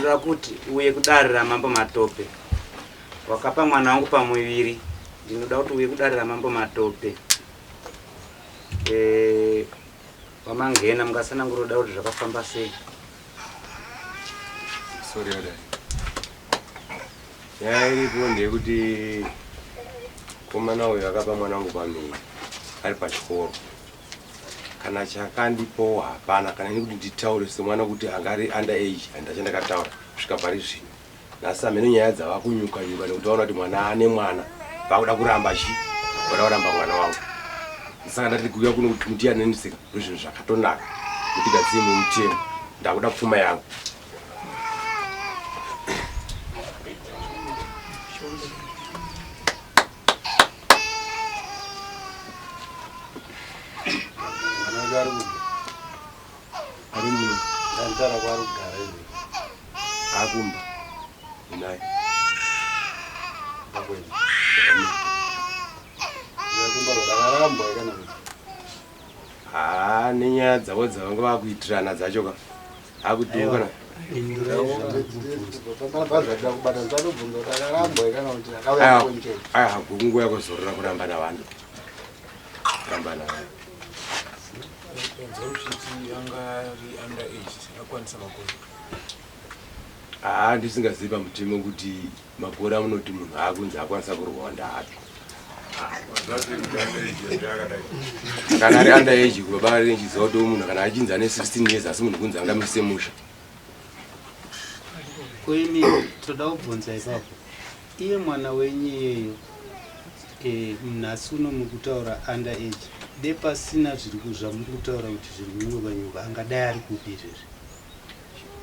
Ndinoda kuti uye kudare raMambo Matope. Wakapa mwana wangu pamuviri. Ndinoda kuti uye kudare raMambo Matope. Eh, VaMangena mungasanangura kuda kuti zvakafamba sei? Sorry adai. Nyaya iripo ndeyekuti mukomana uyu akapa mwana wangu pamhiri ari pachikoro. Kana chakandipowo hapana kana ini kuti nditaure semwana kuti anga ari under age handina chandakataura kusvika pari zvino. Nhasi hameno nyaya dzava kunyuka nyuka nekuti vaona kuti mwana ane mwana vakuda kuramba chi vada kuramba mwana wangu. Saka ndati kuuya kuno kuti mutiyananise ndozvinhu zvakatonaka mutigadzire mumutemo ndakuda pfuma yangu. Ari muno. Ndandara kwaari kugara izvi. Akumba. Naye. Akwenda. Akumba ndakarambwa kana kuti. Haa nenyaya dzavo dzavanga vakuitirana dzacho ka. Akuti kana. Aya kunguva yakuzorora kuramba navanhu. Kuramba navanhu. Haa ndisingazivi pamutemo kuti makore amunoti munhu akunzi akwanisa kurwa ndaapi. Kana ari under age baba richiziva kuti munhu kana achinzi ane 16 years asi munhu kunzi angamise musha. Koimi toda kubvunza ipapo. Iye mwana wenyu iyeyo eh, nhasi uno muri kutaura under age de pasina zviri zvamuri kutaura kuti zviri kunyuka nyuka angadai ari kupi izvezvi?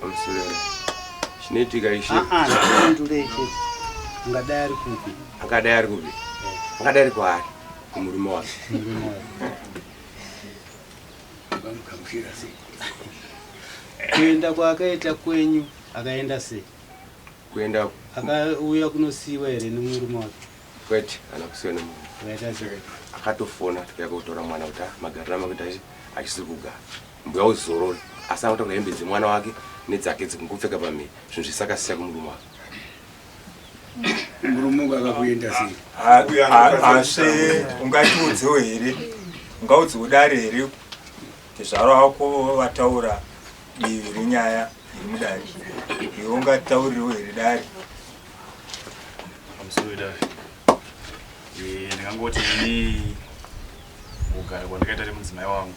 Pamusoro chinoitika ishe. Ah ah, ndipindurei chete. Angadai ari kupi? Angadai ari kupi? Angadai ari kwaari kumurume wake. Murume wake. Vanogamuchira sei? Kuenda kwaakaita kwenyu akaenda sei? Kuenda Akauya kunosiiwa here nemurume wake? Kwete, haana kusiiwa nemurume. Akaita sei? Akatofona tikauya kotora mwana kuti ah, magariro amakuita achisiri kugara. Mbuya uzorore asi akutakura hembe dzemwana wake nedzake dzekungopfeka pamhiri zvinhu zvese akasiya kumurume wake. Murume uyu akakuenda sei? Asi ungatiudzewo here, ungaudzewo dare here tezvara wako vataura divi renyaya iri mudare, iwe ungataurirewo here dare? Pamusoro wedare, ndingangoti ini kugara kwandakaita nemudzimai wangu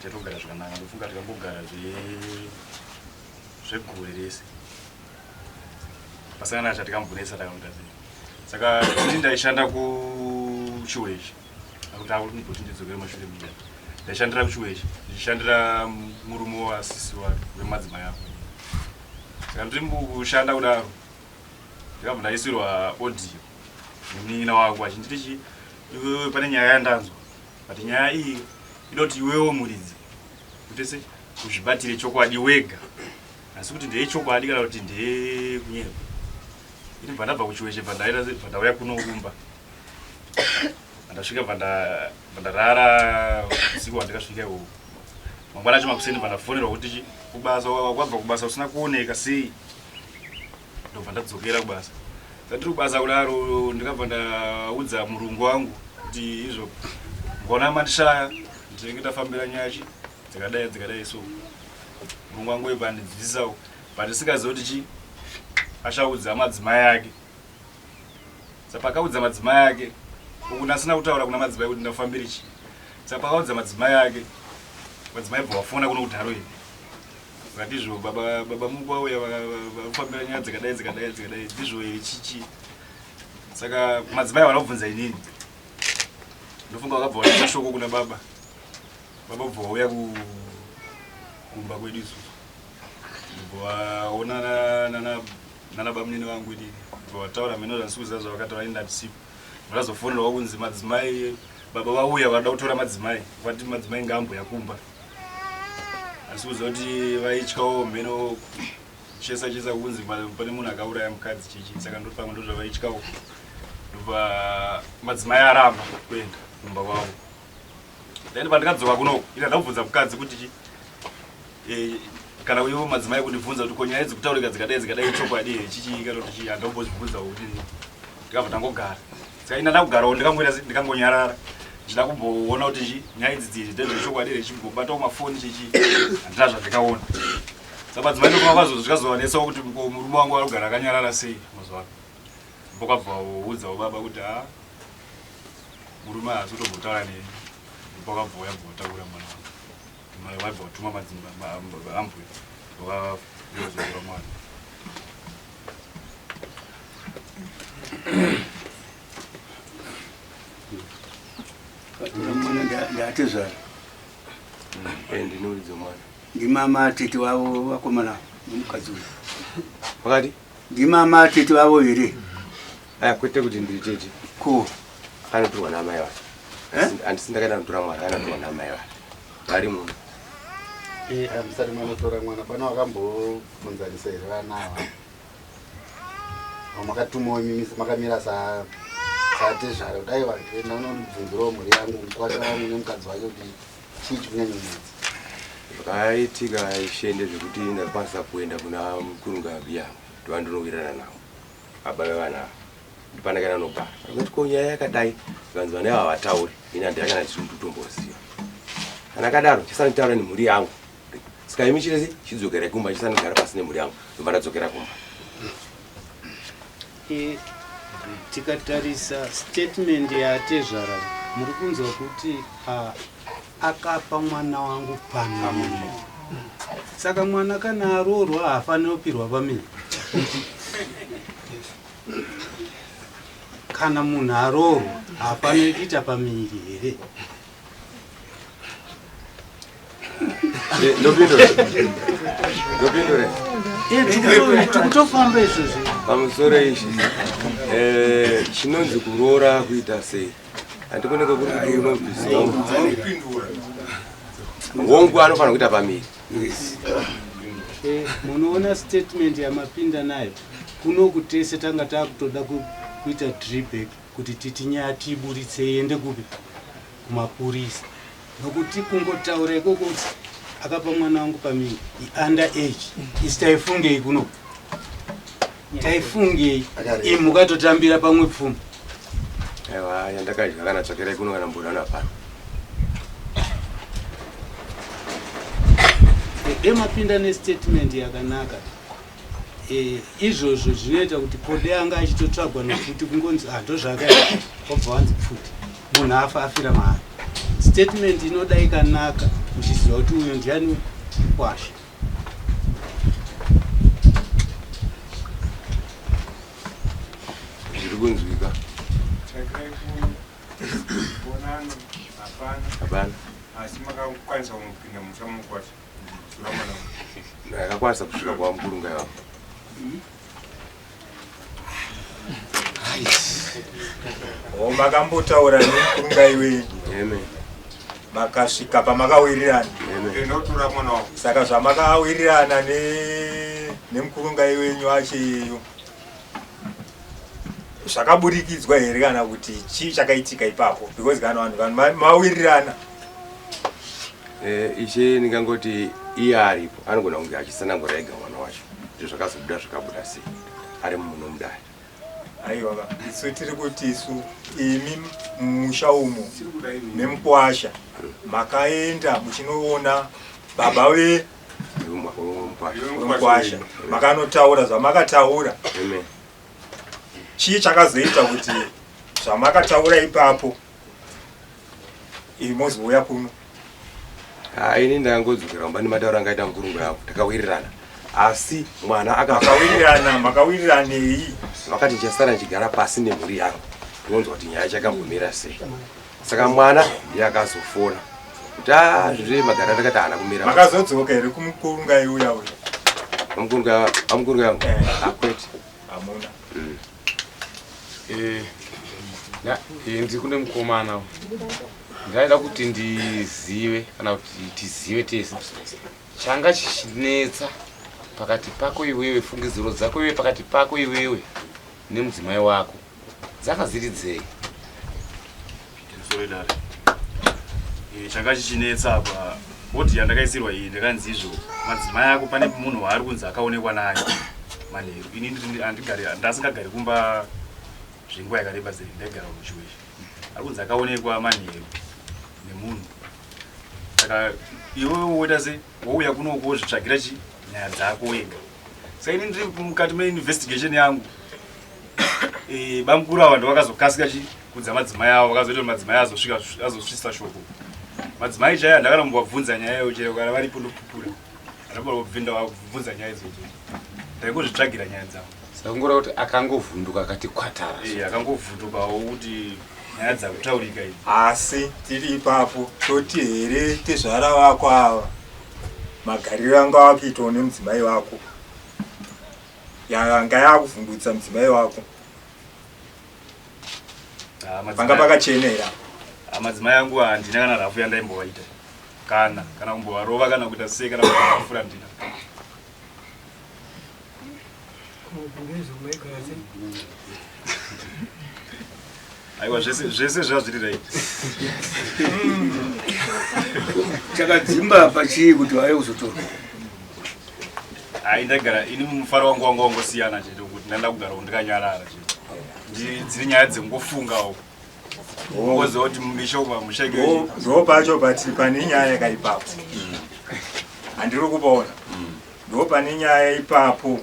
Chatogara zvakanaka ndofunga tikangogara zvegore rese pasangana chatikambonetsa takaita sei saka ini ndaishanda kuchiwechi akuti akundiboti ndidzokere mashure muya ndaishandira kuchiwechi ndichishandira murume wasisi wake wemadzimai ako saka ndiri mukushanda kudaro ndikabva ndaisirwa audio nemunin'ina wangu achinditi chi iwewe pane nyaya yandanzwa But nyaya iyi inoti iwewo muridzi kuti se uzvibatire chokwadi wega asi kuti ndeyechokwadi kana kuti ndeyekunyepa. Ini bva ndabva kuchiweshe bva ndaita bva ndauya kuno kumba. Ndasvika bva ndarara usiku hwandikasvika iwowo. Mangwana acho makuseni bva ndafonerwa kuti kubasa wabva kubasa usina kuoneka sei. Ndobva ndadzokera kubasa. Ndiri kubasa kudaro ndikabva ndaudza murungu wangu kuti izvo ngona mandishaya ndinenge ndafambira nyaya chi dzakadai dzakadai so murungu wangu webva andidzidzisawo but ndisingazivi kuti chi ashaudza madzimai ake saka pakaudza madzimai ake uku ndasina kutaura kuna madzimai kuti ndafambire chi saka pakaudza madzimai ake madzimai bva wafona kuno kudharo ini Vakati izvo baba baba muku vauya vafambira nyaya dzakadai dzakadai dzakadai ndizvo here chichi saka madzimai havana kubvunza inini ndofunga vakabva vaisa shoko kuna baba baba bva vauya kumba kwedu isusu ndobva vaona nana bamunini vangu inini bva vataura mheno zvandisikuziva zvavakataura ini ndandisipo vakazofonerwa kunzi madzimai baba vauya vada kutora madzimai vati madzimai ngaamboya kumba Asi kuziva kuti vaityawo mheno chesa chesa kunzi pane munhu akauraya mukadzi chichi saka ndoti pamwe ndozvavaityawo ndobva madzimai aramba kuenda kumba kwavo then pandikadzoka kunoku ina ndakubvunza mukadzi kuti chi eh, Kana ivo madzimai kundibvunza kuti ko nyaya idzi kutaurika dzikadai dzikadai chokwadi here chichii kana kuti chii handambozvibvunza kuti ndikabva ndangogara. Saka ini ndakugarawo ndikangoita ndikangonyarara ndichida kumboona kuti chi nyaya idzi dziri ndezvechokwadi here chimbobatawo mafoni chichi handina zvandikaona. Saka madzimai ndokwakazozvika zvikazovanetsawo kuti murume wangu arikugara akanyarara sei mazuva ano. Ndopakabva waudzawo baba kuti ha murume haasi kutombotaura neni. Ndopakabva uya bva wataura mwana wangu. Mai vaibva vatuma madzimba ambuya vakazotora mwana. Vatora mwana ndatezvara. Eh, ndinoridza mwana. Ndimama tete wavo vakomana nomukadzi uyu. Wakati? Ndimama tete vavo here? Aya kwete kuti ndiri tete. Ko. Anotorwa namai vake. Eh? Handisi ndakaenda kunotora mwana, anotorwa namai vake. Vari muno. Eh, musati manotora mwana pane wakambobvunzanisa here vana ava? Makatumawo imimi makamira sa satezvara kuti aiwa enda unondibvunzirawo mhuri yangu mukwasha wangu nemukadzi wake kuti chii chikunyanyonetsa. Zvakaitika ishe ndezvekuti ndakakwanisa kuenda kuna mukurunga biyangu ndovandinowirirana navo baba vevana ava ndipana kana nogara ndikati ko nyaya yakadai zvikanzi vana ava havatauri ini handina kana chinototomboziva kana akadaro chisanitaura nemhuri yangu saka imi chirezi chidzokerai kumba chisanigara pasi nemhuri yangu ndobva ndadzokera kumba. E, tikatarisa statement yaatezvara muri kunzwa kuti akapa mwana wangu pamiri. Saka mwana kana aroorwa haafaniri kupirwa pamiri. Kana munhu aroorwa haafaniri kuita pamiri here? Ndopindura. Ndopindura. Tikutofamba izvozvi. Pamusoro ishi. Chinonzi kuroora kuita sei? Handikoneka kuri kuti unobvisiwa. Hongu anofanira kuita pamiri. Munoona statement yamapinda nayo kuno tese tanga takutoda kuita dribback kuti titi nyaya tiiburitse iende kupi kumapurisa nokuti kungotaura ikoko kuti akapa mwana wangu pamiri under age isi taifungei kuno taifungei imukatotambira pamwe pfuma. Aiwa yandakadya kana tsvakirai kuno kana mburana hapana. Emapinda nestatement yakanaka. Izvozvo zvinoita kuti kode anga achitotsvagwa nekuti kungonzi ndozvaakaita wabva wanzi pfuti munhu afa afira mahara. Statement inoda ikanaka uchiziva kuti uyo ndiani kwasha. Zviri kunzwika. Hapana. Asi makakwanisa kumupinda musha mukwasha. Ndakakwanisa kusvika kwa mukurunga iwapo. Makambotaura nemukurunga iwe. Amen. Makasvika pamakawirirana. Amen. Saka zvamakawirirana nemukurunga iwenyu achiyo zvakaburikidzwa here kana kuti chii chakaitika ipapo? Because kana vanhu mawirirana. Ishe ndingangoti iye aripo anogona kunge achisanangura ega mwana wacho kuti zvakazobuda zvakabuda sei ari muno mudare. Aiwa isu tiri kuti isu imi musha umo nemukwasha makaenda muchinoona baba vemukwasha makanotaura zvamakataura. Chii chakazoita kuti zvamakataura ipapo mozouya kuno? Ini ndakangodzokera kumba nematauro angaita mukurungu yavo takawirirana. Asi mwana akakawirirana makawiriranei? Vakati ndichasara ndichigara pasi nemhuri yangu ndinonzwa kuti nyaya chakambomira sei. Saka mwana ndiye akazofona kuti zve magara ndakati haana kumira. Makazodzoka here kumukurunga iuya uya? Amukurunga yangu? Akwete. Hamuna. Ndiri kune mukomana. Ndaida kuti ndizive kana kuti tizive tese changa chichinetsa pakati pako iwewe, fungidziro dzako iwewe pakati pako iwewe nemudzimai wako dzakaziridzei? Sorry dare. Eh, changa chichinetsa apa bhodhi yandakaisirwa iyi ndakanzi izvo madzimai ako pane munhu waari kunzi akaonekwa naye manheru ini handigari ndasingagari kumba zvenguva yakareba zeri ndaigara kuchiweshe ari kunzi akaonekwa manheru nemunhu saka iwewe woita se wouya kunoko wozvitsvagira chi nyaya dzako wega saka ini ndiri mukati meinvestigation yangu eh, bamukuru ava ndovakazokasika chi kudza madzimai avo vakazoita kuti madzimai azosvika azosvisa shoko madzimai chaiyo handakana kumbovabvunza nyaya iyo chero kana varipo ndopupura handambobvinda vabvunza nyaya idzodzo ndaingozvitsvagira nyaya dzavo saka kungora kuti akangovhunduka akati kwatara eh, akangovhundukawo kuti nyaya dzakutaurika idzi asi tiri ipapo toti here tezvara vako ava magariro anga akuitawo nemudzimai wako yanga yakuvhundutsa mudzimai wako Ah, madzimai- panga pakachena here apa? Ah, madzimai angu handina kana rafu yandaimbovaita kana kana kumbovarova kana kuita sei kana kuvarafura ndina aiwa zvese zvese zvazviri right Chakadzimba apa chii kuti vauye kuzotorwa? Hai ndagara ini mufaro wangu wanga wangosiyana chete kuti ndanda kugara ndikanyarara chete. Dziri nyaya dzengofungawo. Ngoziva kuti mumisha umu hamushaike. Ndo pacho but pane nyaya yakaipapo. Handiri kupaona. Ndo pane nyaya ipapo.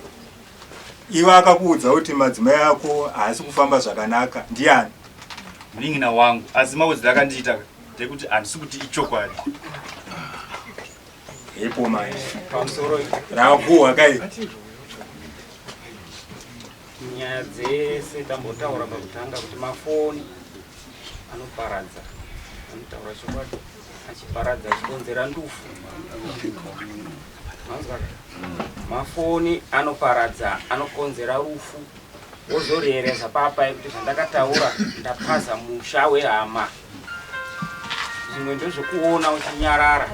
Iwe akakuudza kuti madzimai ako haasi kufamba zvakanaka ndiani? Munin'ina wangu asi maudziro akandiita ndekuti handisi kuti ichokwadi. Hepo manje. Pamusoro Rakuhwa kai. Nyaya dzese tambotaura pakutanga kuti mafoni anoparadza, anotaura chokwadi achiparadza achikonzera ndufu. Manzwa ka? Mafoni anoparadza, anokonzera rufu. Wozorereza papa kuti zvandakataura ndapaza musha wehama. Zvimwe ndezvekuona uchinyarara.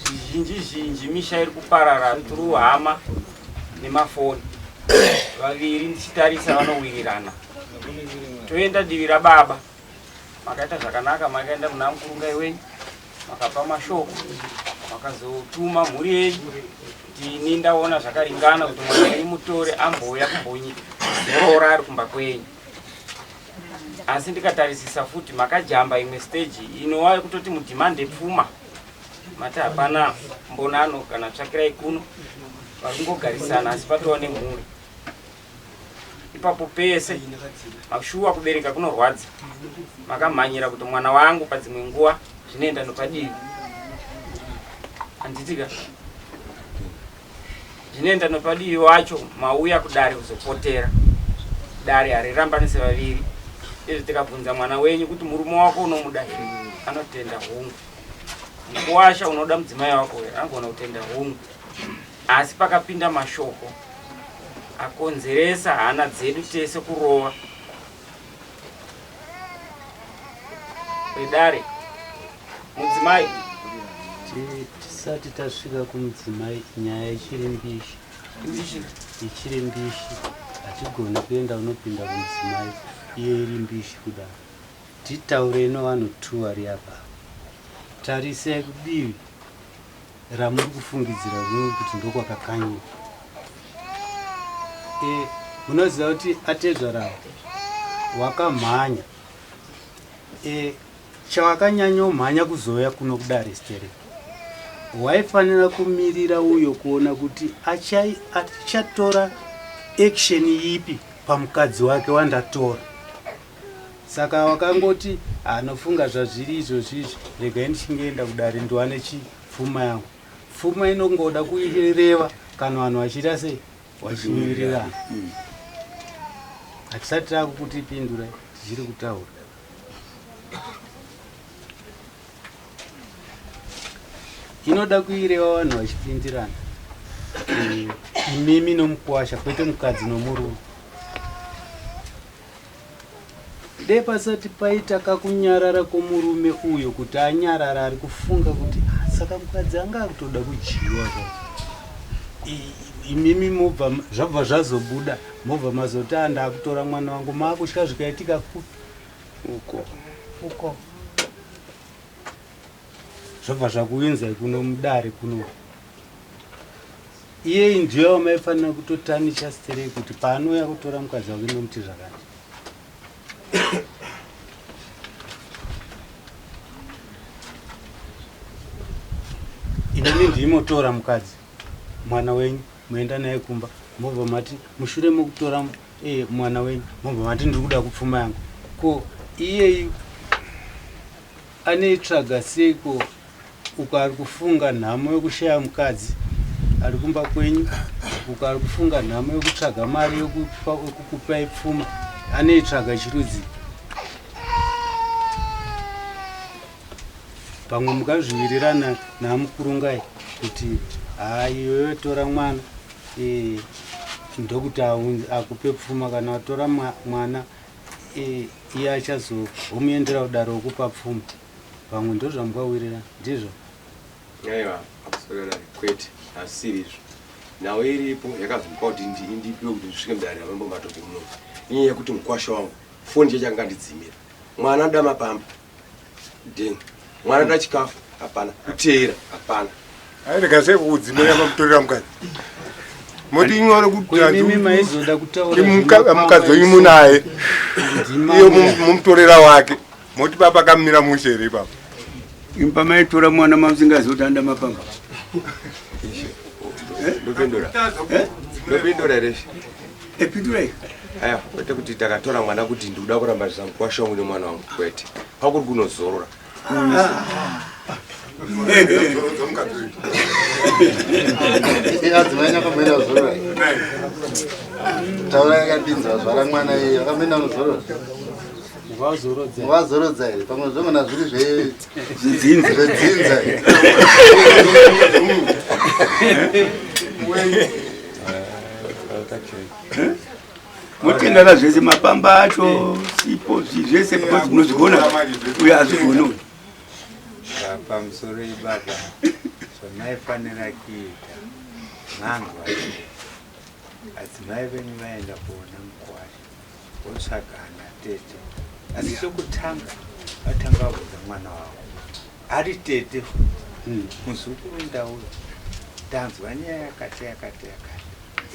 Zvizhinji zhinji misha iri kuparara through hama nemafoni. Vaviri ndichitarisa vanowirirana. Toenda divi rababa. Makaita zvakanaka, makaenda kuna mukurungai wenyu, makapa mashoko, makazotuma mhuri yenyu kuti ini ndaona zvakaringana kuti mwana wenyu mutore ambouya kumbozorora ari kumba kwenyu. Asi ndikatarisisa futi makajamba imwe stage inova yekutoti mudhimande pfuma mati hapana mbonano kana tsvakirai kuno vari kungogarisana asi patova nemhuri ipapo pese mashuwa kubereka kunorwadza makamhanyira kuti mwana wangu padzimwe nguva zvinoenda nopadivi handitika Zvinoenda nopadivi wacho mauya kudare kuzopotera. Dare harirambanise vaviri. Izvi tikabvunza mwana wenyu kuti murume wako unomuda here? Anotenda hongu. Mukuwasha unoda mudzimai wako here? Anogona kutenda hongu. Asi pakapinda mashoko akonzeresa hana dzedu tese kurova. Vedare mudzimai Tisati tasvika kumudzimai nyaya ichiri mbishi. Ichiri mbishi. Hatigoni kuenda unopinda kumudzimai iye iri mbishi kudaro. Titaurei nevanhu two vari apa. Tarisai kudivi ramuri kufungidzira rimwe kuti ndokwakakanyiwa. E, munoziva kuti atezvarawo wakamhanya e, Chawakanyanyomhanya kuzouya kuno kudare sterek waifanira kumirira uyo kuona kuti achatora action ipi pamukadzi wake wandatora. Saka wakangoti anofunga zvazviri izvozvizvi regai ndichingoenda kudare ndiwane chi pfuma yangu. Pfuma inongoda kuireva kana vanhu vachiita sei vachiwirirana. Hatisati takukutipindura tichiri kutaura. Inoda kuireva vanhu vachipindirana. Eh, imimi nomukuwasha kwete mukadzi nomurume. Dai pasati paita kakunyarara kwomurume uyo kuti anyarara ari kufunga kuti ah, saka mukadzi anga akutoda kudyiwa ka. Imimi mobva zvabva zvazobuda mobva mazoti ah, ndakutora mwana wangu maakutya zvikaitika kupi? Uko. Uko. Zvobva zvakuinzai kuno mudare kuno. Iyeyi ndiyo wamaifanira kutotanisha sterei kuti paanouya kutora mukadzi wake nomuti zvakati. Inini ndimotora mukadzi mwana wenyu moenda naye kumba mobva mati mushure mekutora eh, mwana wenyu mobva mati ndiri kuda kupfuma yangu ko iyeyu Anoitsvaga seiko uko ari kufunga nhamo yokushaya mukadzi ari kumba kwenyu uko ari kufunga nhamo yokutsvaga mari yokukupai pfuma anoitsvaga chirudzi pamwe mukazviwirirana namukurungai kuti haa iyoyo tora mwana e, ndokuti akupe pfuma kana watora mwana iye achazomuendera kudare okupa pfuma pamwe ndozvamukawirira ndizvo aiwa akuswera kwete asiri izvo nhau iripo yakazomupa kuti indipiwe kuti ndisvike mudare ramambo matope muno inyaya yekuti mukwasha wangu foni chacho anga ndidzimira mwana anoda mapamba den mwana anoda chikafu hapana kuteera hapana airega sei kudzimira mamutorera mukadzi moti inyore kuimimi maizoda kutaura mukadzi wenyu munaye iyo mumutorera wake moti papa kamira mushe here ipapo imba maitora mwana mamusingazi kuti anda mapamba ndopindura ndopindura here epindurai aya kwete kuti takatora mwana kuti ndikuda kuramba zvisamukwasha wangu nemwana wangu kwete pakuri kunozorora Taura yakadinza zvara mwana iye akamboenda unozorora. Vazorodza here pamwe zvongona zviri zvedzinza zvedzinza. Motengaka zvese mapamba acho sipo zvese because munozvigona uyo azvigoni uyu. Pamusoro ibaba zvamaifanira kuita manzwa adzimai venyu vaenda kuona mukwasha votsvaga ana tete asi chekutanga vatanga vabvunza mwana wavo ari tete futi hmm. muzukuru ndauya tanzwa nyaya yakati yakati yakati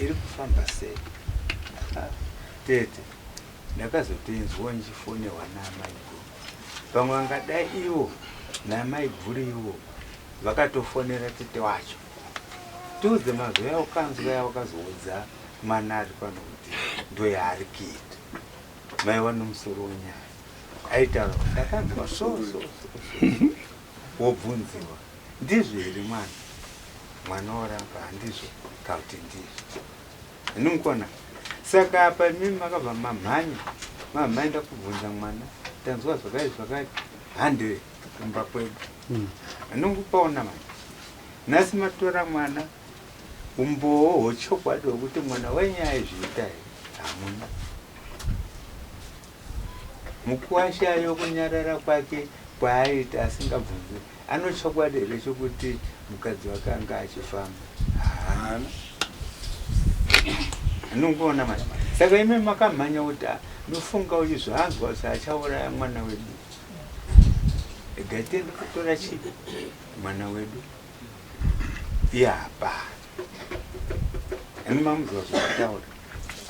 iri kufamba sei tete ndakazotoinzwawo ndichifonerwa naamaiguru pamwe vangadai ivo naamaiguru ivo vakatofonera tete wacho tiudze mazwi aukanzwa yawakazoudza mwana ari pano kuti ndoyaari kuita maiwa nomusoro wenyaya aitaura ndakanzwa so so so wobvunziwa ndizvo here mwana mwana oramba handizvo kana kuti ndizvo inongona saka apa imimi makabva mamhanya mamhaenda kubvunza mwana tanzwa zvakati zvakati hande kumba kwedu hmm. anongopaona manje nhasi matora mwana umbowo hwechokwadi hwekuti mwana wenyu aizviita here hamuna Mukuwasha kunyarara kwake kwaaiita asingabvunzwe anochokwadi here chokuti mukadzi wake anga achifamba? Haana. Anongoona manje. Saka imi makamhanya kuti ah, ndofunga uyu zvaanzwa kuti achauraya mwana wedu. Regai tiende kutora chii mwana wedu. Iye hapana. Ani mamunzwa zvakataura.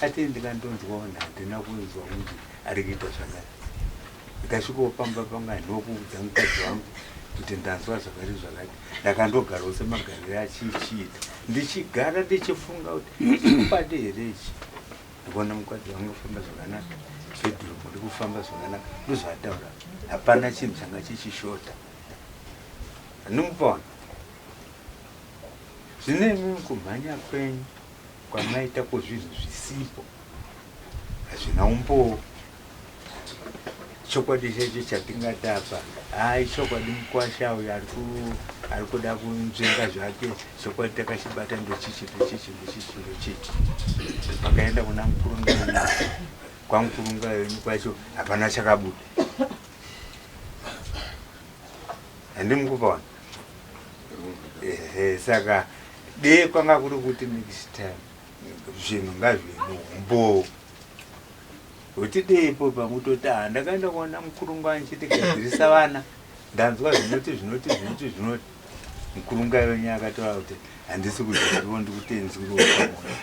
Ati ndikandonzwawo handina kunzwa kunzi ari kuita zvakati. Ndikasvikawo pamba panga handina kuudza mukadzi wangu kuti ndanzwa zvakati zvakati. Ndakandogarawo semagariro achichiita. Ndichigara ndichifunga kuti chokwadi here ichi. Ndikuona mukadzi wangu afamba zvakanaka. Bedroom uri kufamba zvakanaka. Ndozvaataura. Hapana chinhu changa chichishota. Anomupaona. Zvino imimi kumhanya kwenyu kwamaita kuzvinhu zvisipo hazvina umbowo. Chokwadi checho chatingati apa haa ichokwadi mukwasha uyu ari kuda kunzvenga zvake chokwadi takachibata ndechichi ndechichi ndechichi ndechichi pakaenda kuna mukurunga kwamukurunga yenyu kwacho hapana chakabuda handimukupaona Ehe, saka dee kwanga kuri kuti next time zvinhu ngazvive neumbowo kuti dee ipo pamutoti ah ndakaenda kuona mukurungu andichiti gadzirisa vana Ndanzwa zvinoti zvinoti zvinoti zvinoti. Mukurungai wenyu akataura kuti handisi kuzvizivo ndikutenzwiriwo pamwoyo.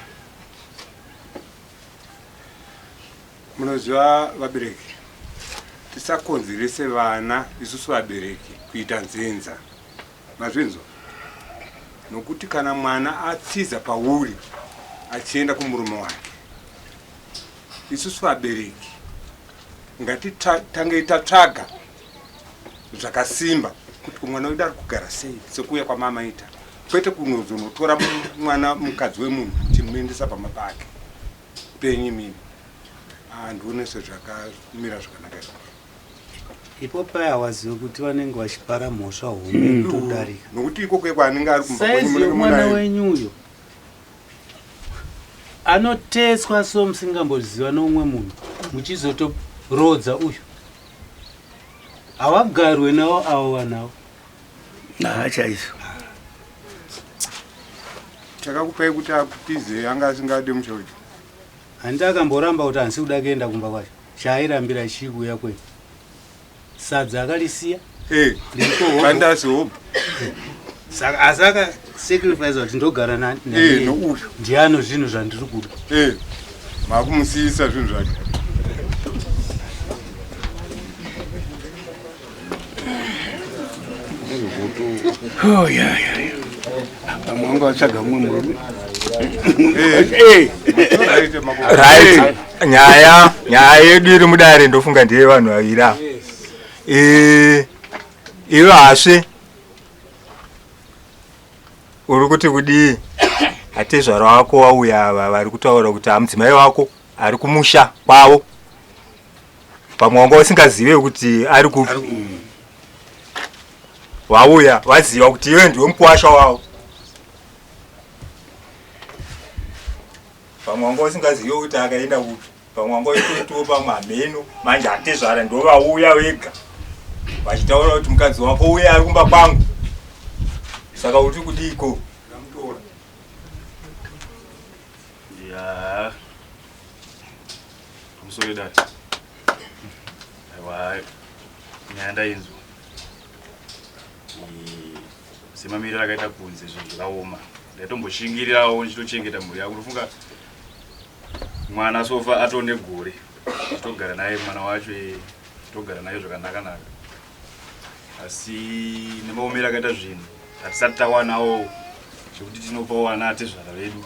Munoziva vabereki, tisakonzerese vana isusu vabereki kuita nzenza. Mazvinzwa? Nokuti kana mwana atiza pauri achienda kumurume wake, isusu vabereki ngatitangei tatsvaga zvakasimba kuti mwana wedu ari kugara sei sekuuya kwamamaita, kwete kunozonotora mwana mukadzi wemunhu timuendesa pamba pake penyu imimi. Handione sezvakamira zvakanaka izvozvo. Ipo paya hawazive kuti vanenge vachipara mhosva hombe kutodarika. Nokuti ikoko kwaanenge ari kumba kwenyu Saizi munenge yemwana munaye. wenyu uyo anoteswa so musingamboziva noumwe munhu muchizotorodza uyu. Hawagarwe nawo avo vanhu avo. Haa chaizvo. Chakakupai kuti akutize anga asingade musha wedu. Handiti akamboramba kuti handisi kuda kuenda kumba kwacho. Chaairambira chii kuuya kwenyu? Sadza akarisiya. Eh, Pandasi hobo. Saka asi aka sacrifice kuti ndogara na Eh, naiye. nouyu. Ndiano zvinhu zvandiri kuda. Eh, makumusiyisa zvinhu zvake. Oh, yeah, yeah, yeah. Pamwe wanga watsvaga mumwe murume. Eh. Right. Nyaya nyaya yedu iri mudare ndofunga ndeye vanhu vaviri ava. Eh, iwe hasve uri kuti kudii? Atezvara wako wauya ava vari kutaura kuti amudzimai wako ari kumusha kwavo. Pamwe wanga usingazive kuti ari kupi. Wauya waziva kuti iwe ndiwe mukuwasha wavo. Pamwe wanga usingazive kuti akaenda kupi. Pamwe wanga uchitotiwo pamwe hameno. Manje atezvara ndovauya vega vachitaura kuti mukadzi wako uye ari kumba kwangu. Saka uti kudiiko? Ya. Pamusoro dare. Aiwa nyaya ndainzwa. Semamiriro akaita kunze zvinhu zvakaoma. Ndaitomboshingira ndichitochengeta mhuri yangu. Ndofunga mwana sofa atone gore. Togara naye mwana wacho togara naye zvakanaka naka. Asi nemaomero akaita zvinhu hatisati tawanawo chekuti tinopawo vana atezvara vedu.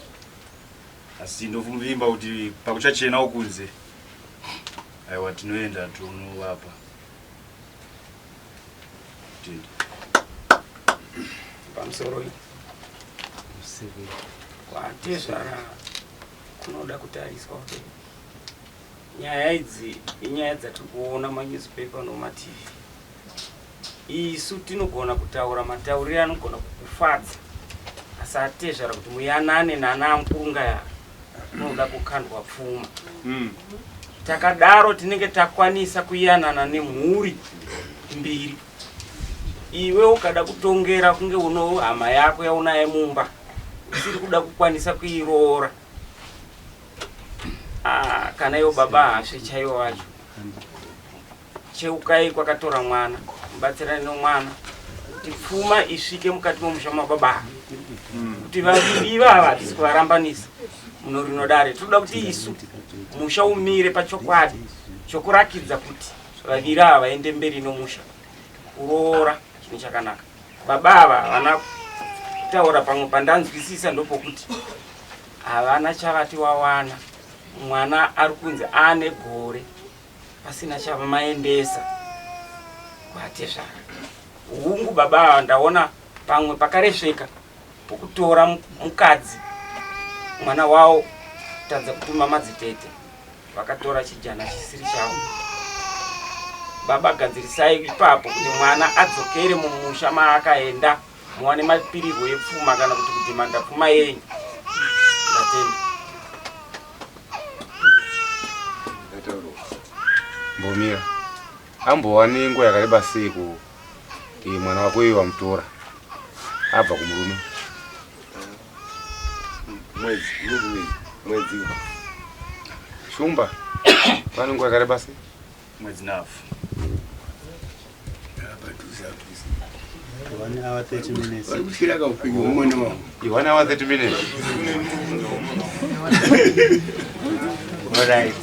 Asi ndovimba kuti pakuchachenawo kunze aiwa tinoenda tonovapa. Tenda. Pamusoro iyi kwatezvara kunoda kutariswa kuti nyaya idzi inyaya dzatiri kuona manewspaper nomatv. Isu tinogona kutaura matauriro anogona kukufadza, asi atezvara kuti muyanane nana amukuru kunoda kukandwa pfuma. Takadaro tinenge takwanisa kuyanana nemhuri mbiri. Iwe ukada kutongera kunge uno hama yako yaunaye mumba usiri kuda kukwanisa kuiroora, kana iwo baba hasve chaiwo wacho, cheukai kwakatora mwana, mubatsirane nomwana kuti pfuma isvike mukati momusha mababa, kuti vaviri ivava hatisi kuvarambanisa muno rino dare. Tinoda kuti isu musha umire pachokwadi chokurakidza kuti vaviri ava vaende mberi nomusha. Kuroora chinhu chakanaka. Baba ava havana kutaura pamwe pandanzwisisa ndopokuti havana chavati wawana. Mwana ari kunzi ane gore pasina chavamaendesa kwatezvara. Hungu baba ava ndaona pamwe pakaresveka pokutora mukadzi mwana wavo kutadza kutuma madzitete vakatora chijana chisiri chavo. Baba gadzirisai ipapo kuti mwana adzokere mumusha maakaenda, muwane mapirirwo epfuma kana kuti kudhimanda pfuma yenyu. Ndatenda. Mbomira ambova nenguva yakareba sei ku mwana wako iye wamutora abva kumurume? Mwedzi, mwedzi, mwedzi. Shumba pane nguva yakareba sei? Mwedzi nafu. Padhuze apo. 1 hour 30 minutes. Vari kutyira kaupenyu hwemwana wavo. I 1 hour 30 minutes. Alright.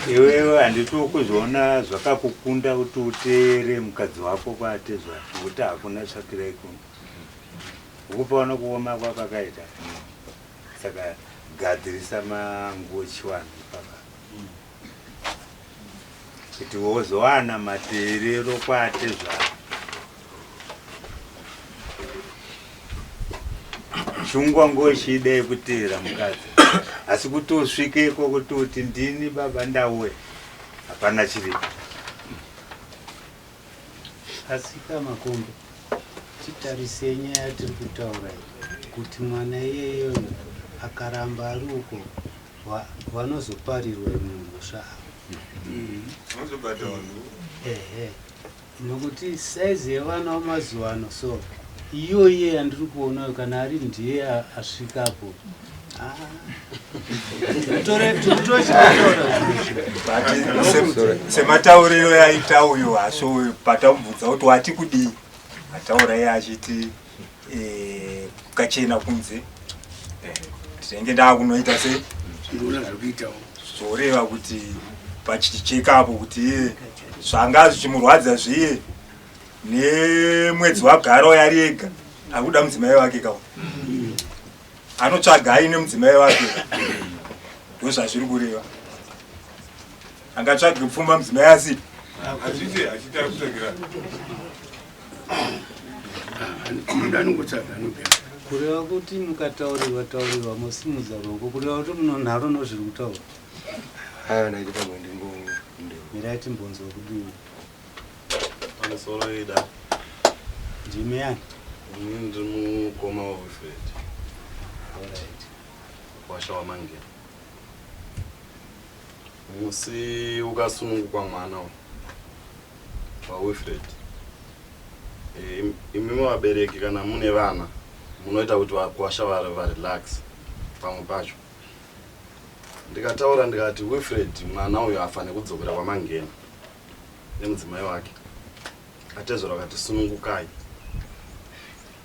Iwewe handiti ukuzoona zvakakukunda kuti uteere mukadzi wako kwaatezvara nokuti hakuna tsvakirai kuno. Ukupaona kuoma kwapakaita. Saka gadzirisa manguo chiwanhu ipapa. Kuti wozowana mateerero kwaatezvara. Shungwa ngochida yekuteera mukadzi asi kuti usvikeko kuti uti ndini baba ndauya hapana chiripo. Asika Makombe, titarisei nyaya yatiri kutaura iyi kuti mwana iyeyoyo akaramba ari uko vanozoparirwa imwe mhosva ava. Ehe, nokuti saizi yevana vamazuva ano so iyo iye yandiri kuonayo kana ari ndiye asvikapo sematauriro yaita uyu haso uyu patamubvunza kuti wati kudii ataura iye achiti eh, kukachena kunze tinenge ndakunoita sei zvoreva kuti pachichekapo kuti iye zvanga zvichimurwadza zviye nemwedzi wagara uyo ari ega akuda mudzimai wake kawo anotsvaga aine mudzimai wake ndozvazviri kureva angatsvage pfuma mudzimai asipo Kureva kuti mukataurirwa taurirwa mosimudza ruoko kureva kuti munonharo nozviri kutaura. Haya ndaiti pamwe ndingo Mirai timbonzwa kudii. Pamusoro ida. Ndimi yani? Ini ndiri mukoma waWilfred. Alright. Washa waMangera. Musi ukasunungukwa mwana waWilfred. Eh, imimi vabereki kana mune vana munoita kuti vakwasha varelax pamwe pacho. Ndikataura ndikati Wilfred mwana uyu afane kudzokera kwaMangena nemudzimai wake. Atezvara vakati sunungukai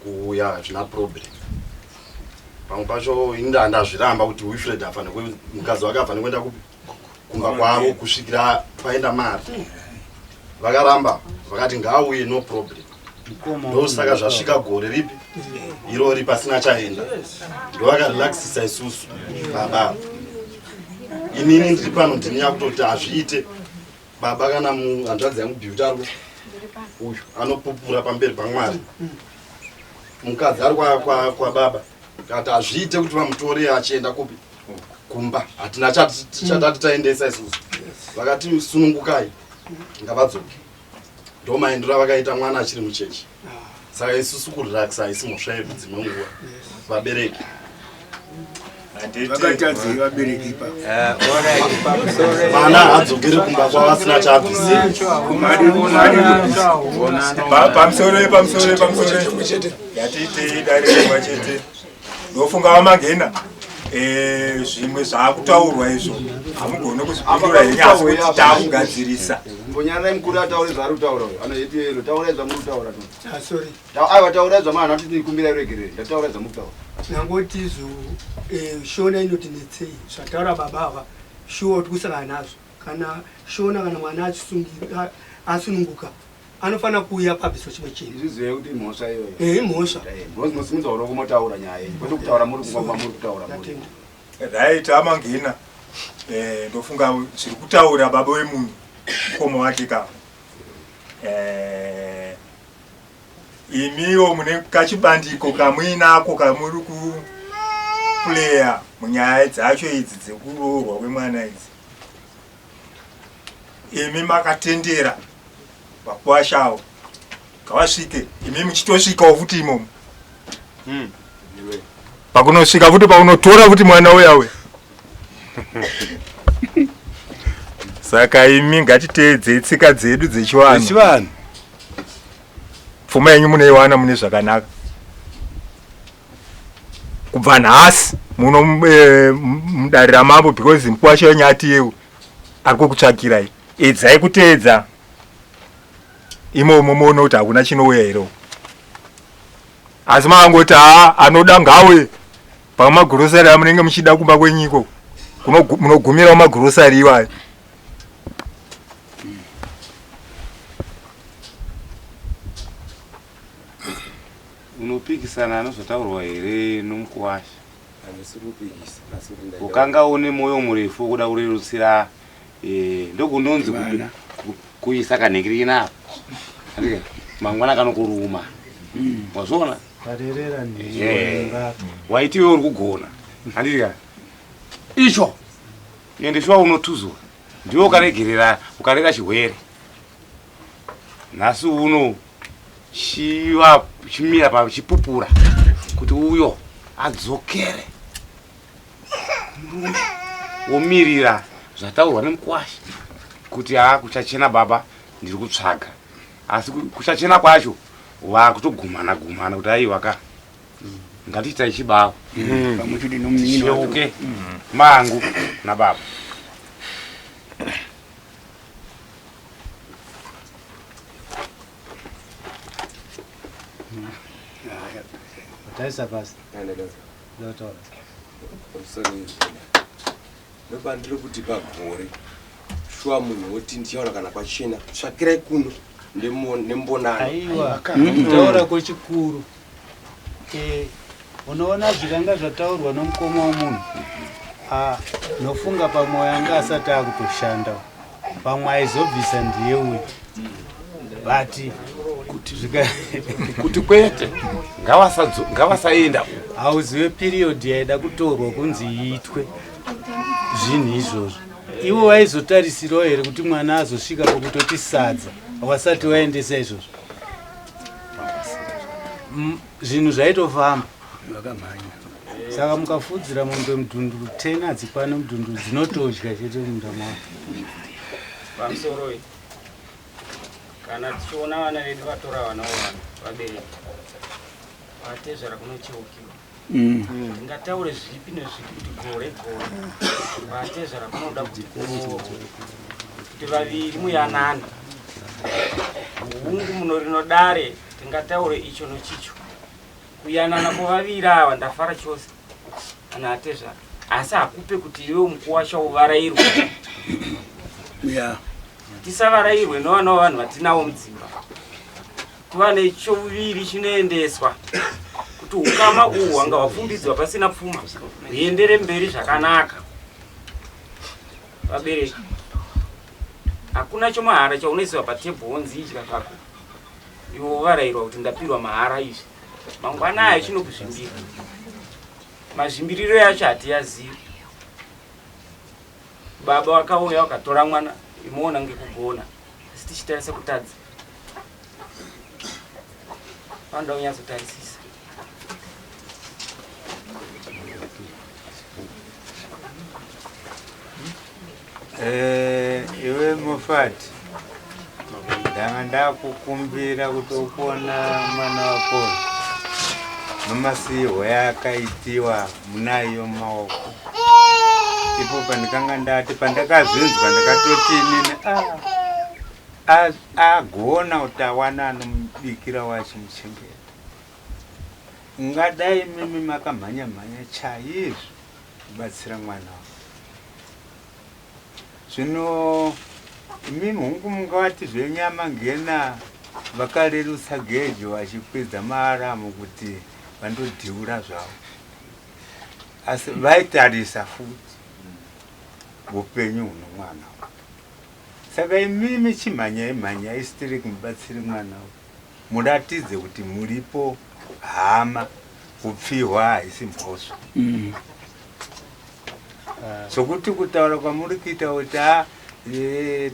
kuuya hazvina problem. Pamwe pacho ini ndazviramba kuti Wilfred afane mukadzi wake afane kuenda kupi kumba kwavo kusvikira paenda mari. Vakaramba vakati ngaauye no problem. Ndosaka zvasvika gore ripi irori pasina chaenda. Ndovakarelaxisa isusu baba. Inini ndiri pano ndini yakutoti hazviite baba kana hanzvadzi yangu Beauty ari uyu anopupura pamberi paMwari. Mukadzi ari kwababa kati hazviite kuti vamutore achienda kupi kumba hatina chatati taendesa isusu. Vakati sunungukai ngavadzoke. Ndomaendero avakaita mwana achiri muchechi. Saka isusu kurelaxa haisi mhosva yedu dzimwe nguva vabereki. Vakatadzei vabereki ipapo? Mwana haadzokeri kumba kwavo asina chaabvisira. Pamusoro pamusoro pamusoro yatiitei dare rimwe chete ndofunga vamangena eh, zvimwe zvaakutaurwa izvo hamugone kuzvipindura henyu asi kuti taakugadzirisa Mbonyarai mukuru ataure zvaari kutaura uyo. Anoiti yelo taurai zvamuri kutaura tu. Ah, sorry. Aiwa taurai zvamana kuti ndikumbira ruregerero. Ndataurai zvamuri kutaura. Nangoti izvo eh, shona inoti netsei zvataura baba ava shuwa kuti kusangana nazvo kana shona kana mwana asununguka anofanira kuuya pabviswa chimwe chinhu. Izvizive kuti imhosva iyoyo. Eh, imhosva. Because munosimudza ruoko motaura nyaya yenyu. Kwete kutaura muri kumba kwamuri kutaura muri. Right amangena eh, ndofunga zviri kutaura baba wemunhu mukoma wake ka eh, imiwo mune kachibandiko kamuinako kamuri kupuleya munyaya dzacho idzi dzekuroorwa kwemwana idzi imi makatendera vakuwashawo ngavasvike imi muchitosvikawo futi imomo pakunosvika futi paunotora futi mwana uya uya saka imi ngatiteedzei tsika dzedu dzechivanhu pfuma yenyu munoiwana mune zvakanaka kubva nhasi muno eh, mudare ramambo because mukuwasha wenyu atiyewo ari kukutsvakirai edzai kuteedza imomo muone kuti hakuna chinouya here uko. Asi maangoti haa anoda ngawe pamagirosari amunenge muchida kumba kwenyu ikoko munogumirawo magirosari iwayo. Unopikisana anozotaurwa here nomukuwasha? Handisi kupikisa asi kuti ndaida Ukanga une mwoyo murefu wokuda kurerutsira eh, ndokunonzi Vana. kuisa kanhingirikina apa. Handika, mangwana kanokuruma. Wazviona? Parerera Eh, ndizvo. waiti iwe uri kugona. Handika. Icho. Ende shuwa unotuzwa. Ndiwe ukaregerera, ukarera chihwere. Nhasi uno chiva chimira pa chipupura kuti uyo adzokere murume womirira zvataurwa nemukwasha kuti haa kuchachena baba ndiri kutsvaga asi kuchachena kwacho vakutogumana gumana kuti aiwa ka ngatiitai chibawo Pamwe chete nomunin'ina wacho. cheuke mangu nababa. Taisa pasi. Ndotaura. Ndopandiri kuti pagore shuwa munhu woti ndichaona kana kwachena tsvakirai kuno nembonano. Aiwa, kutaura kwechikuru. Eh, unoona zvikanga zvataurwa nomukoma womunhu. Ah, nofunga pamwe anga asati akutoshanda. Pamwe aizobvisa ndiye uyu. But kuti zvika kuti kwete ngavasaenda uko. Hauzive period yaida kutorwa kunzi iitwe zvinhu izvozvo. Ivo vaizotarisirawo here kuti mwana azosvika pokutoti sadza wasati waendesa izvozvo? Zvinhu zvaitofamba. Vakamhanya. Saka mukafudzira mombe mudhunduru 10 hadzikwane mudhunduru, dzinotodya chete munda mavo. Pamusoroi, kana tichiona vana vedu vatora vana vavana vabereki vatezvara kunocheukiwa. Tingataure zvipi nezvipi kuti gore gore vatezvara kunoda kuti kuroorwe kuti vaviri muyanane. Hungu muno rino dare tingataure icho nochicho. Kuyanana kwevaviri ava ndafara chose ana atezvara, asi hakupe kuti iwe mukuwasha uvarairwe. Tisavarairwe nevana vevanhu vatinavo mudzimba. Tiva nechovuviri chinoendeswa kuti ukama uhu hwanga hwapfumbidzwa pasina pfuma huendere mberi zvakanaka. Vabereki, hakuna chomahara chaunoisiwa patebho wonzi idya zvako, iwe wovarairwa kuti ndapirwa mahara izvi. Mangwana ayo chinokuzvimbira. Mazvimbiriro yacho hatiyazivi. Baba vakauya vakatora mwana, imoona ngekugona, asi tichitarisa kutadza. Panoda kunyatsotarisisa. Iwe Mofati, ndanga ndakukumbira kuti ukuona mwana wako nomasihwo yaakaitiwa munayo mumaoko. Ipo pandikanga ndati pandakazvinzwa ndakatoti inini agona kuti awana anomubikira wachimuchengeta. Ungadai mimi makamhanya mhanya chaizvo kubatsira mwana wako. Zvino imimi hungu mungavati zvenyama ngena vakarerutsa gejo vachikwidza maaramu kuti vandodhiura zvavo, asi vaitarisa futi upenyu huno mwana wavo. Saka imimi chimhanyai mhanyai sitiri kumubatsiri mwana uyu, muratidze kuti muripo hama, kupfihwa haisi mhosva. Sokuti kutaura kwamuri kuita kuti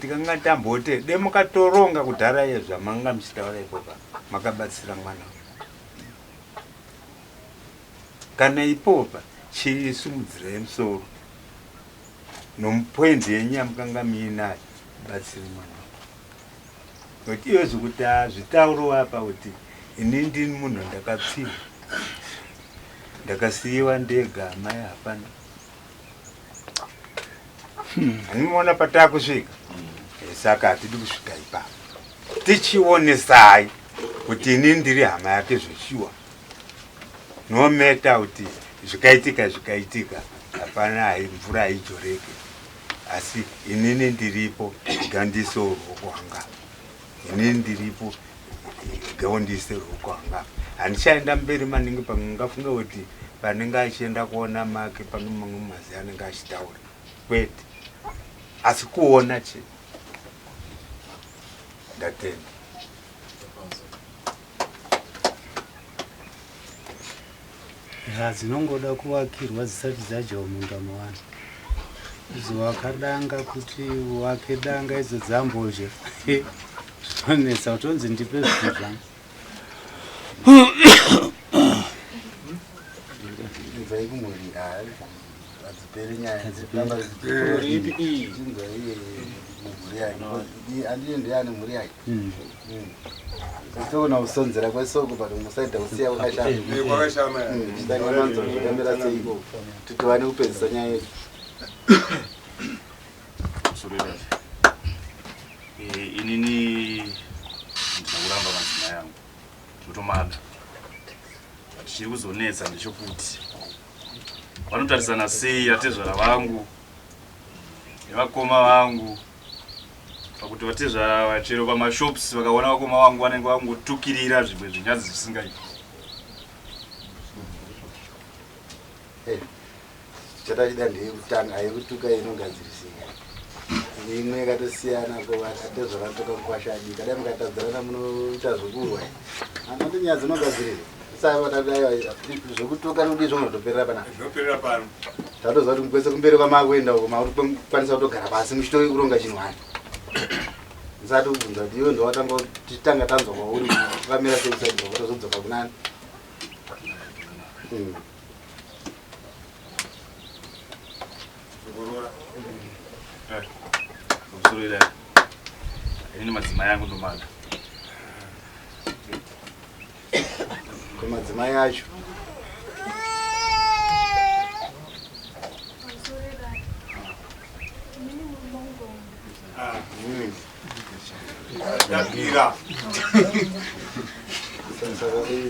tikanga tambote de mukatoronga kudhara iye zvamanga muchitaura ipopa makabatsira mwana uyu. Kana ipopa chisimudzirai musoro nomupoindi yenyu yamukanga muinayo batsiri mwana uyu. Nokuti iyo zvekuti zvitauro apa kuti ini ndini munhu ndakapfiwa, ndakasiyiwa ndega, amai hapana. Anomuona patakusvika. Saka hatidi kusvika ipapo. Tichionesai kuti ini ndiri hama yake zveshuwa. No matter kuti zvikaitika zvikaitika hapana hai mvura haijoreke asi inini ndiripo gandisewo ruoko hwanga inini ndiripo gaundise ruoko hwanga handichaenda mberi maningi pamwe ngafunge kuti panenge achienda kuona make pamwe mamwe mazi anenge achitaura kwete asi kuona chete ndatenda. Ya dzinongoda kuvakirwa dzisati dzadyawo munda mevanhu. Idzo wakadanga kuti wake danga idzo dzambodya zvinonetsa kutonzi ndipe zvinhu zvangu. Ibvai kumhuri hadziperi nyaya mhuri yake andiye ndiye ane mhuri yake togona kusonzera kwesoko but musaida kusiya kwakashama chitanga manzwa zvakamira seiko kuti tiwane kupedzisa nyaya yedu. Inini ndinokuramba madzimai angu ndotomada but chiri kuzonetsa ndechekuti vanotarisana sei atezvara vangu nevakoma vangu pakuti vatezvara ava chero pamashops vakaona vakoma vangu vanenge vangotukirira zvimwe zvinyadzi zvisingaiti. Eh, chatachida ndeyekutanga yekutuka inogadzirisika imwe yakatosiyana ko atezvara toka kukwasha adika dai mukatadzirana munoita zvokurwa anoti nyaya dzinogadzirira Zvekutuka nokudii zvinotoperera panapa. Zvinoperera pano. Tatoziva kuti kwese kumberi kwamakuenda uko makukwanisa kutogara pasi muchitoronga chinhu wani. Ndisati kubvunza kuti iwe ndowatanga titanga tanzwa kwauri wakamira sei kusaidza kutozodzoka kunani. Eh, ini madzimai angu ndomada. Kumadzimai acho. Tapira.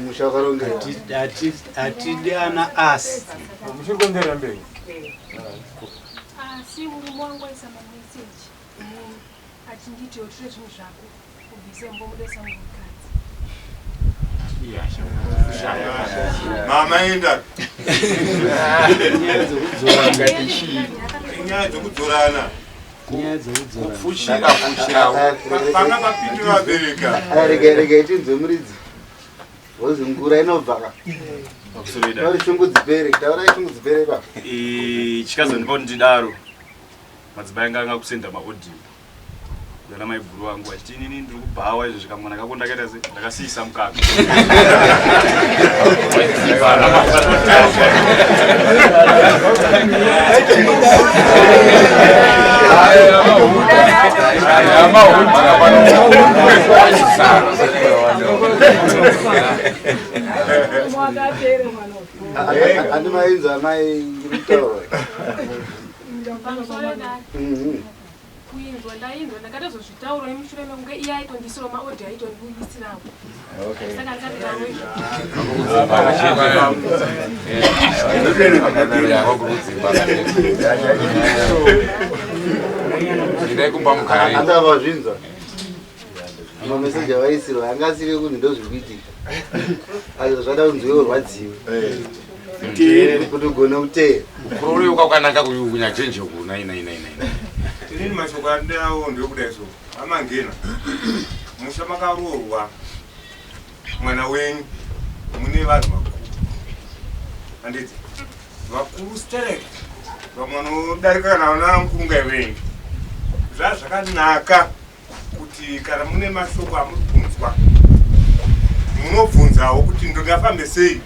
Musha wakarongeka. Hatidi ana asi. Muchiri kuenderera mberi. Asi murume wangu aisa mameseji inini achinditi utore zvinhu zvako ubvise mbomudesa mukadzi. Mama enda. Nyaya dzekudzorana. Nyaya dzekudzorana. Kupfushira fushira. Panga papindura vabereka. Rega rega tinzwe muridzi. Wozi ngura inobva ka. Tauri shungu dzipere, taurai shungu dzipere ipapo. Chikazondipa kuti ndidaro. Madzimai anga anga kusenda maaudio nana maiguru vangu vachiti inini ndiri kubhawa izvo zvikamwana kako ndakaita se ndakasiisa mukaka. Andimainzwa amai kutaura. Kuinzwa ndainzwa ndakatozozvitaura nemushure mekunge iye aitondisirawo maodhi aitondiuyisirawo saka ndikatotaura izvo. Endai kumba mugare. Andava zvinzwa. Mameseji avaisirwa anga asiri ekuti ndozviri kuitika. Ayo zvada kunzi iwe urwadziwe. Kuti ugone kuteera. Kuroreuka kwakanaka kunyajenje uku nai nai nai nai. Inini mashoko andinawo ndekudai so. Amangena. Musha makaroorwa mwana wenyu mune vanhu vakuru. Handiti? Vakuru sterek. Vamwe vanodarika kana vana mukunga venyu. Zvazvakanaka kuti kana mune mashoko amuri kunzwa munobvunzawo kuti ndingafambe sei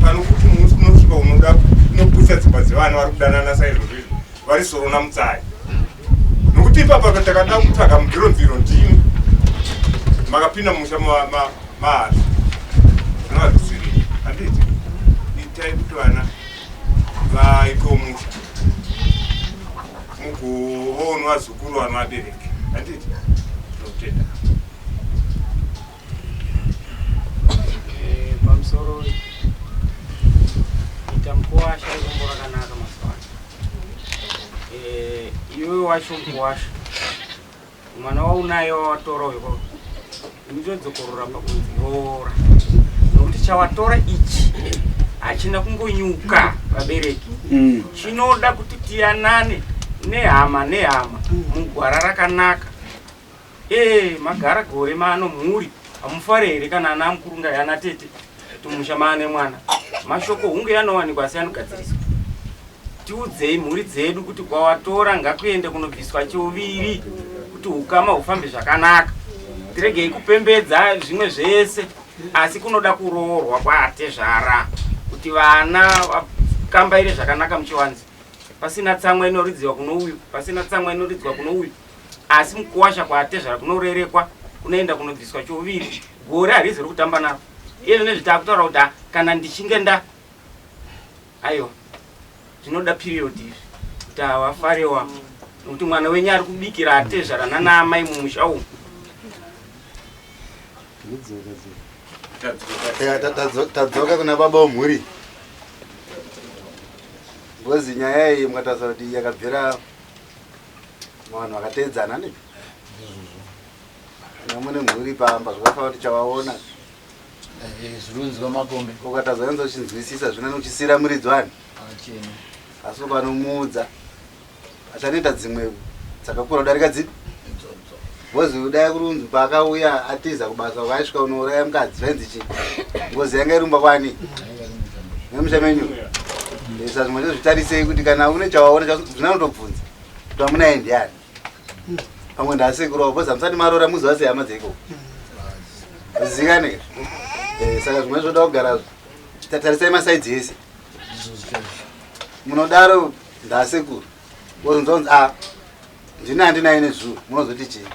pano kuti unosvika unoda unoputsa dzimba dzevana vari kudanana saizvozvo izvo vari sorona mutsai nokuti ipapa takada kutsvaga mubviromviro ndimi makapinda musha mahazvi zvinova zvisiri handiti itai kuti vana vaitewo musha mugoona vazukuru vano vabereki handiti tinotenda. Pamusoro wacho mukuwasha mwana waunaye wawatora uyo ndodzokorora pakunzi roora nokuti chawatora ichi hachina kungonyuka vabereki chinoda kuti tiyanane nehama nehama mugwara rakanaka ee magara gore maano mhuri hamufare here kana ana mukurunga ana tete tumusha maane mwana mashoko hunge anowanikwa asi anogadziriswa tiudzei mhuri dzedu kuti kwawatora ngakuende kunobviswa chiuviri kuti ukama hufambe zvakanaka tiregei kupembedza zvimwe zvese asi kunoda kuroorwa kwaatezvara kuti vana vakambaire zvakanaka muchiwanzi pasina tsamwa inoridziwa kuno uyu pasina tsamwa inoridzwa kuno uyu asi mukuwasha kwaatezvara kunorerekwa kunoenda kunobviswa chouviri gore harizi rokutamba naro iye zvine zvitakutaura kuti ah, kana ndichinge nda aiwa zvinoda period izvi kuti havafarewa nokuti mwana wenyu ari kubikira atezvara nana amai mumusha umu Tadzoka kuna baba wemhuri ngozi nyaya iyi mukatarisa kuti yakabvira vanhu vakateedzana ne mune mhuri pamba zvakafanira kuti chavaona zvirunzwa makombe ukatadza yanza uchinzwisisa zvino uchisira muridzi wani asi ukanomuudza achanoita dzimwe dzakakura kudarika dzipi ngozi kudai kurunzi paakauya atiza kubasa ukaisvika unouraya mukadzi zvainzi chii ngozi yanga irumba kwani nemusha menyu sa zvimwe zvozvitarisei kuti kana une chawaona zvinanotobvunza kuti amunaye ndiani pamwe ndasekuru wavo hamusati maroora muziva sei hama dzeiko zikane eh, saka zvimwe zvoda kugara tarisai masaidzi ese munodaro ndasekuru wozonzwa kunzi a ah, ndini handinaye nezuro munozoti chii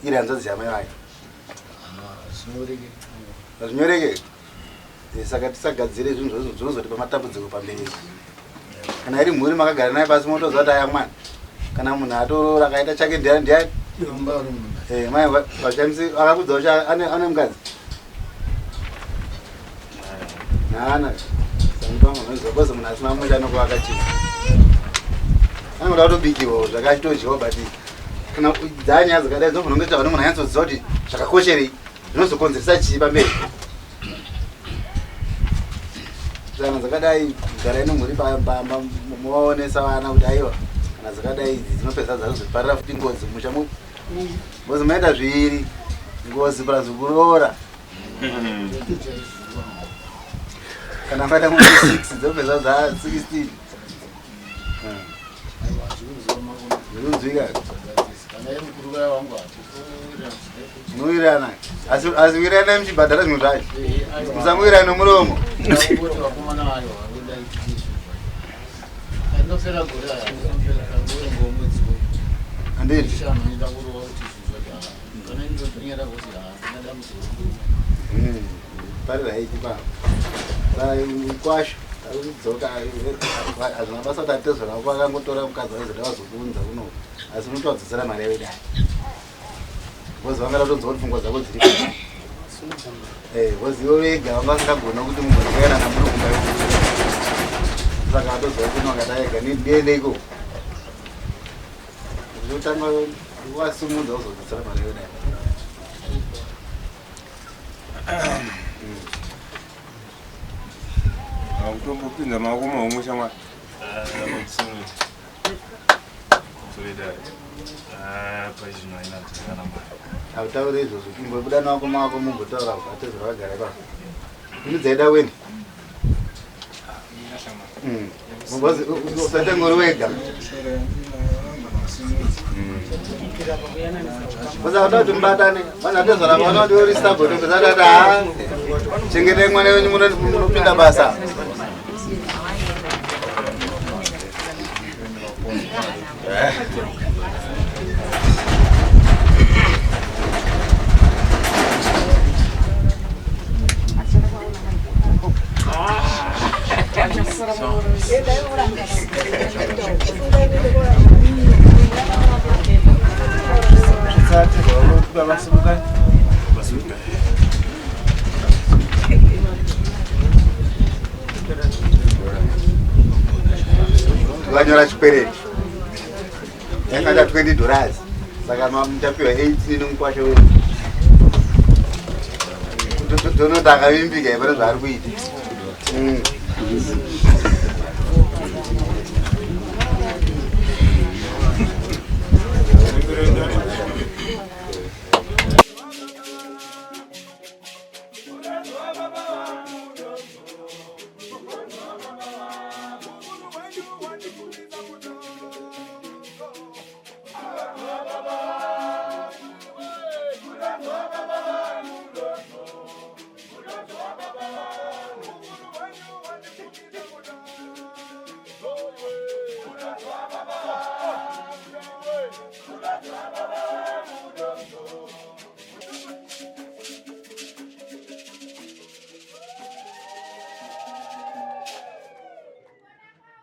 iri hanzvadzi yamai vayo hazvinyoreke eh, saka tisagadzire zvinhu zvinozotipa matambudziko pamberi kana iri mhuri makagara naye pasi motoziva kuti aya mwana kana munhu atoroora akaita chake ndiani ndiani eh, mai vashamisi akakudza kuti ane mukadzi haana samupangonoziva munhu asina musha anokuvaka chii anoda kutobikirwa zvakachitodyiwa but kana dzanyaya dzakadai dzinofanira kunge tsvaka nemunhu anyatsoziva kuti zvakakosherei zvinozokonzeresa chii pamberi kana dzakadai garai nemhuri pamba movaonesa vana kuti aiwa kana dzakadai idzi dzinopedza dzazoparira futi ngozi musha ngozi maita zviviri ngozi plus kuroora kana maita mombe 6 dzopedza dza 16 zvinonzwika munowirirana asi asi wiriranai muchibhadhara zvimwe zvacho musangowirirana nomuromo handiti pari raiti pa kwasha arikudzoka hazvina basa kuti atezvara wako akangotora mukadzi aizoda vazokuunza kuno asi unotovadzosera mari yavo idai bcause vanga ratonzwa kuti pfungwa dzako dziri bcause ivo vega vanga vasingagona kuti mugone kuyanana muri kumba ikoko saka atoziva kuti vakati aega ndiende ikoko Ndotanga wasimudza uzodzosera mari yoda. Akutombopinza maoko mahomwe shamwari. Hautaure izvozvo kumbobuda nako maoko mumbotaura atezvara vagara ipapo. Ini dzaida weni. Usaite ngori wega. Usada kuti mubatane. Vanhu vatezvara vana kuti uri stubborn usada kuti haa chengetai mwana wenyu munopinda basa. Vanyora chikwereti. Yakaita 20 dollars. Saka muchapiwa 18 nomukwasha wenyu. Tonoti akavimbika pane zvaari kuita.